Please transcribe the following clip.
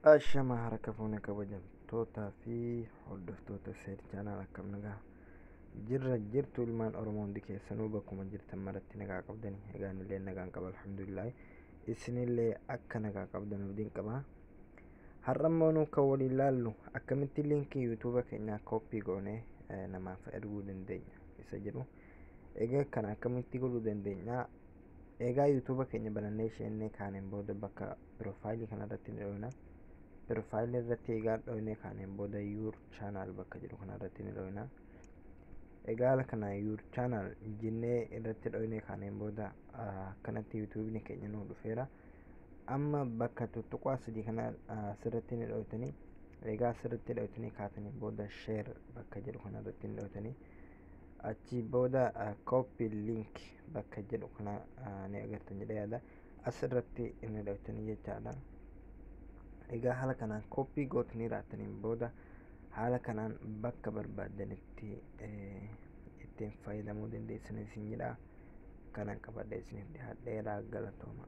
Ashama harka fuune, kabajamtootaa fi hordoftoota Seed Channel, akkam nagaa jirra jirtu? Ilmaan Oromoo hundi keessanuu bakkuma jirtan maratti nagaa qabdani? Egaa illee nagaan qaba, alhamdulillah. Isinillee akka nagaa qabdan abdiin qaba. Har'a immoo nu kan waliin laallu akkamitti liinkii YouTube keenyaa copy goonee namaaf erguu dandeenya isa jedhu. Egaa kana akkamitti godhuu dandeenya? Egaa YouTube keenya banannee isheenee kaaneen booda bakka profile kanarratti ni dhoofna. Profile irratti egaa dhoofnee kaaneen booda "Your channel" bakka jedhu kanarratti ni dhoofna. Egaa haala kana "Your channel" jennee irratti dhoofnee kaaneen booda akkanatti YouTubeni keenya nu dhufeera. Amma bakka tuttuqaa sadii kana asirratti ni dhoftanii. Egaa asirratti dhoftanii kaatanii booda "Share" bakka jedhu kanarratti ni dhoftanii. Achi booda "Copy link" bakka jedhu kana ni agartan jedhee yaada. Asirratti ni dhoftanii jechaadha. Egaa haala kanaan copy gootanii raataniin booda haala kanaan bakka barbaaddanitti ittiin fayyadamuu dandeessan isin jedha. Kanan qabadhee isiniif dhiyaadheera, galatooma.